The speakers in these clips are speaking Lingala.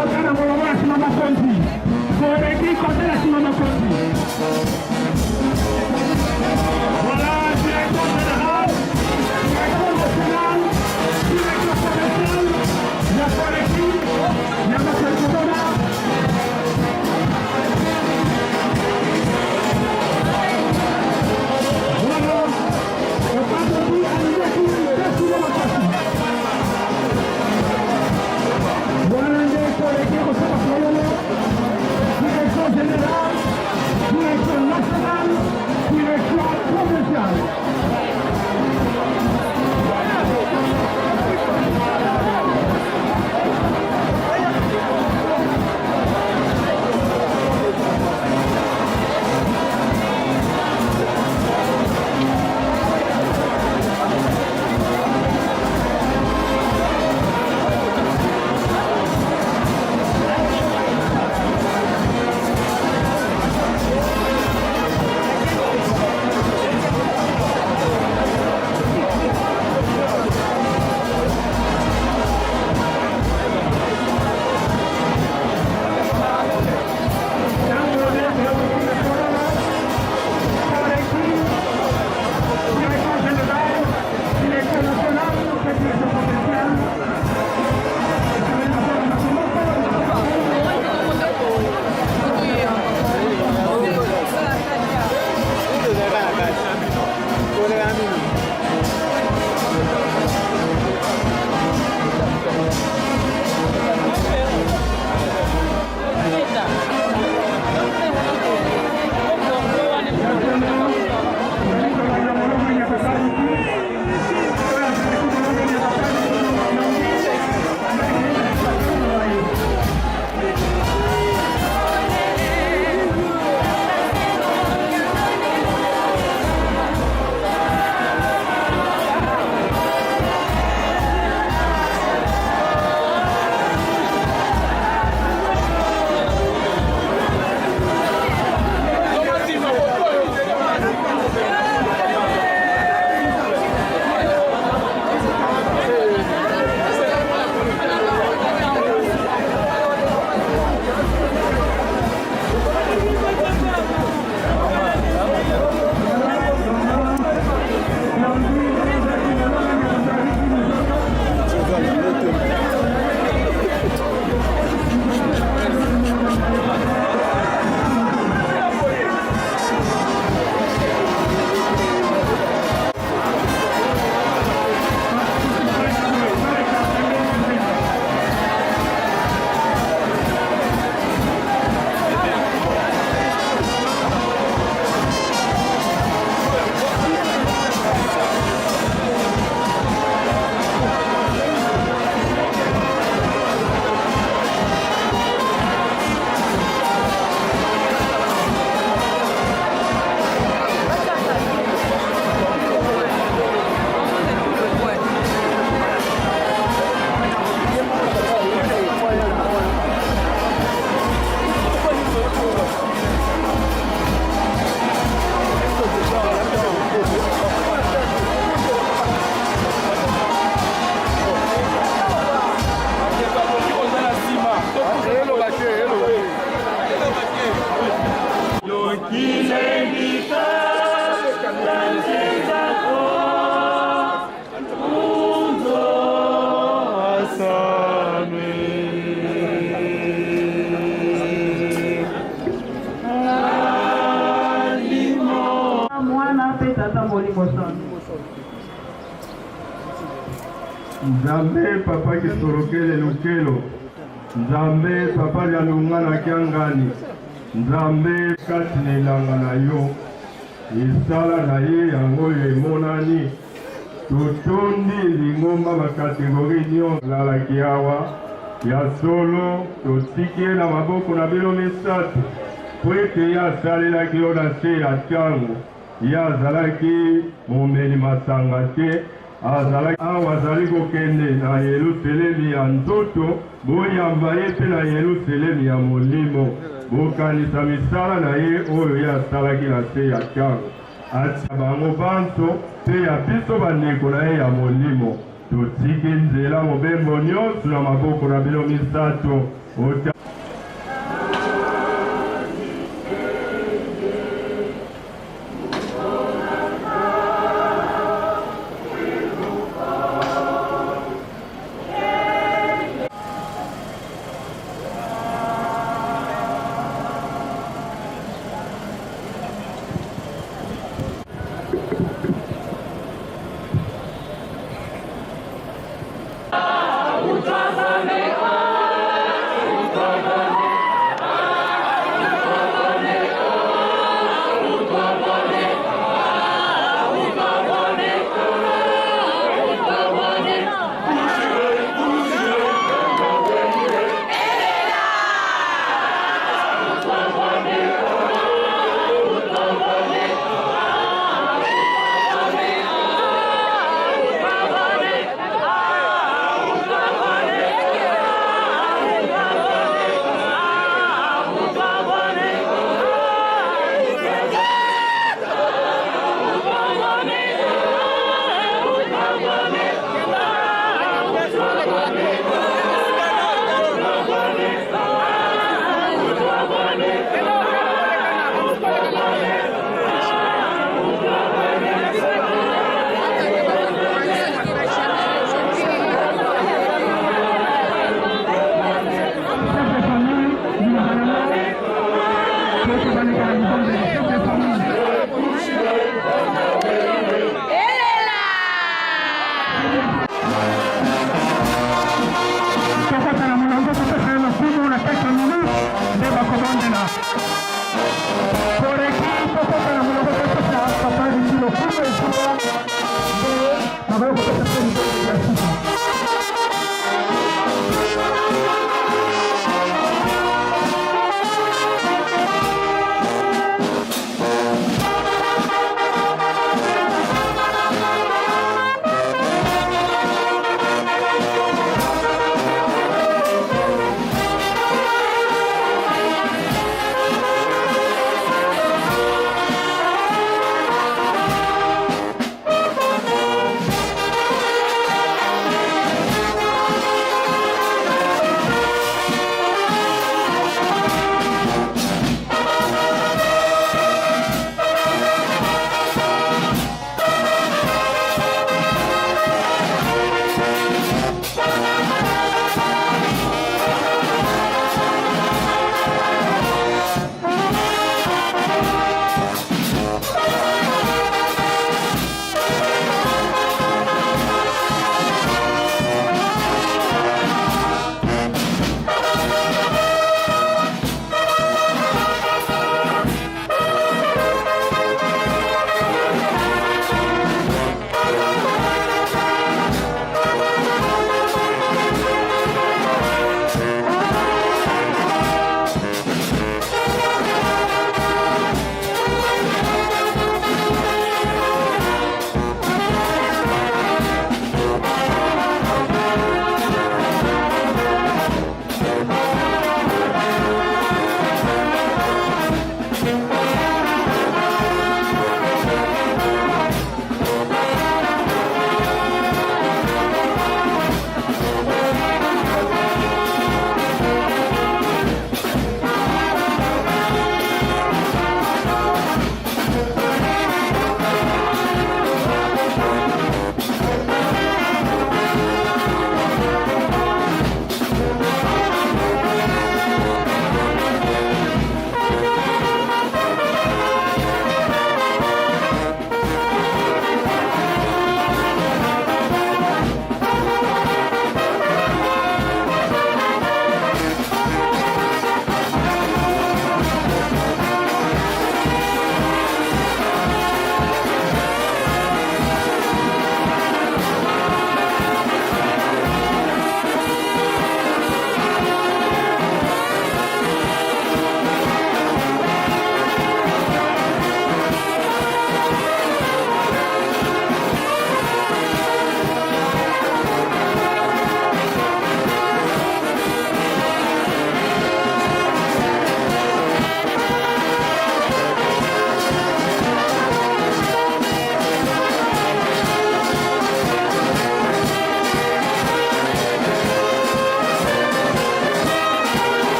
Kota na molongo ya nsima mokonzi. Koleki kota na nsima mokonzi. Voilà, direction générale, direction nationale, direction provinciale, ya Koleki, ya Mokonzi Kotona. Voilà, Okatoti alingaki mpasi makasi. Wana nde koleki kosala fololo, direction générale, direction nationale, direction provinciale. Mwana mpe Tata Molimo Santu. Nzambe papa kisolokele lukelo Nzambe papa lya na kiangani Nzambe kati na elanga na yo misala na ye yango oyo emonani totondi lingomba bakategori nyonso lalaki awa ya solo totiki ye na maboko na bino misato mpo ete ye asalelaki yo na se ya ntango ye azalaki momeli masanga te azalaki awa azali kokende na Yelusalemi ya nzoto, boyamba ye mpe na Yelusalemi ya molimo. Bokanisa misala na ye oyo ye asalaki na se ya ntango atia bango banso mpe ya biso bandeko na ye ya molimo. Totiki nzela mobembo nyonso na maboko na bino misato. Ota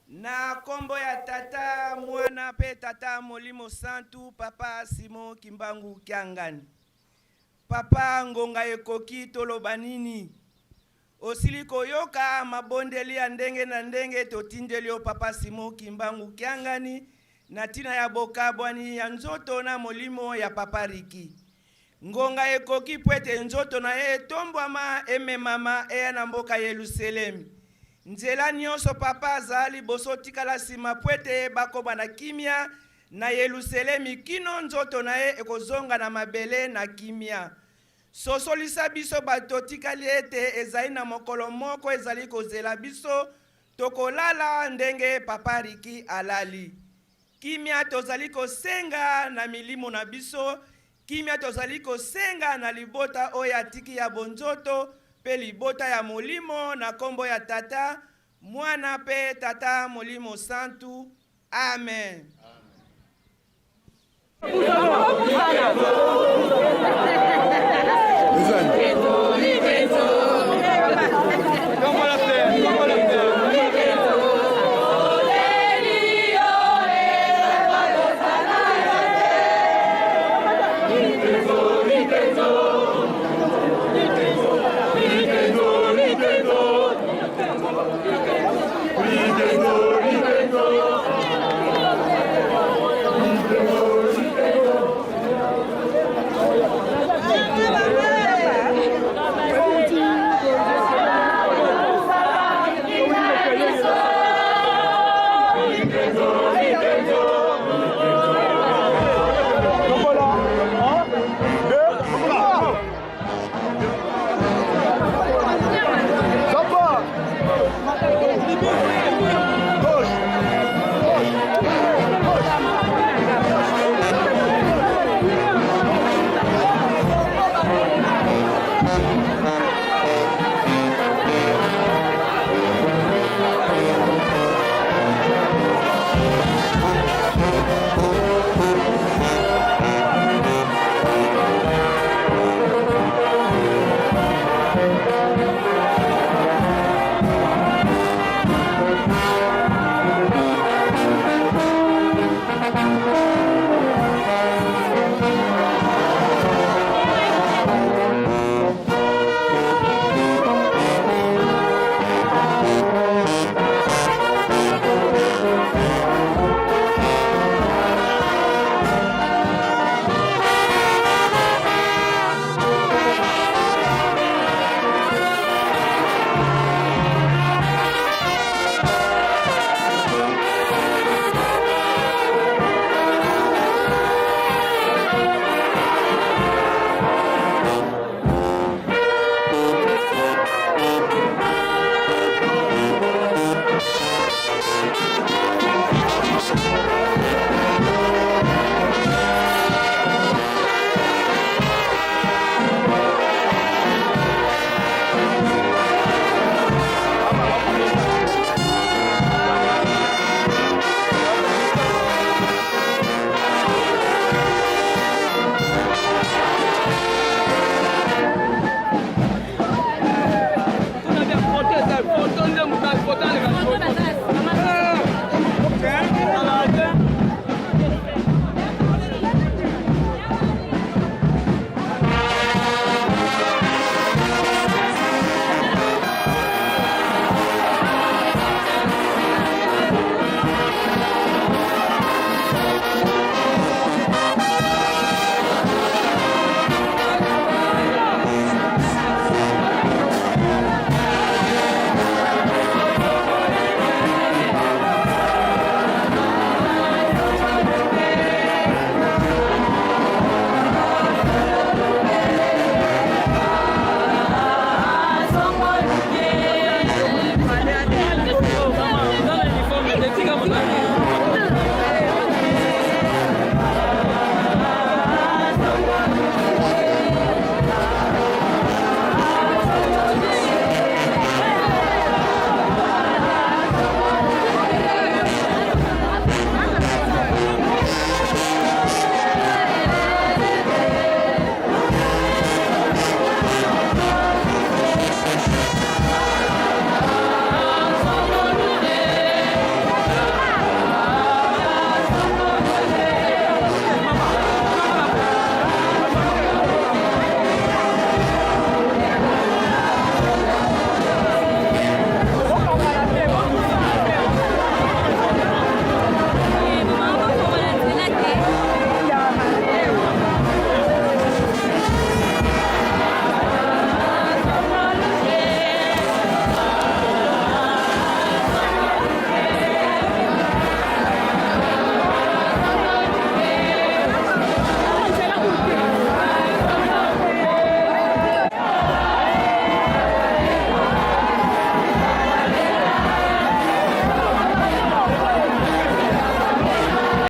Na kombo ya Tata, Mwana pe Tata Molimo Santu, Papa Simon Kimbangu Kiangani. Papa, ngonga ekoki toloba nini? Osili koyoka mabondeli ya ndenge na ndenge totindeli yo Papa Simon Kimbangu Kiangani na ntina ya bokabwani ya nzoto na molimo ya Papa Ricky. Ngonga ekoki mpo ete nzoto na ye etombwama, ememama, eya na mboka Yeluselemi. Nzela nionso Papa azala liboso otikala sima mpo ete bakoba na kimia na Yeluselemi kino nzoto na ye ekozonga na mabele na kimia. Sosolisa biso bato totikali ete ezali na mokolo moko ezali kozela biso, tokolala ndenge Papa Ricky alali. Kimia tozali kosenga na milimo na biso, kimia tozali kosenga na libota oyo atiki ya bonzoto pe libota ya molimo na kombo ya Tata, Mwana pe Tata Molimo Santu. Amen.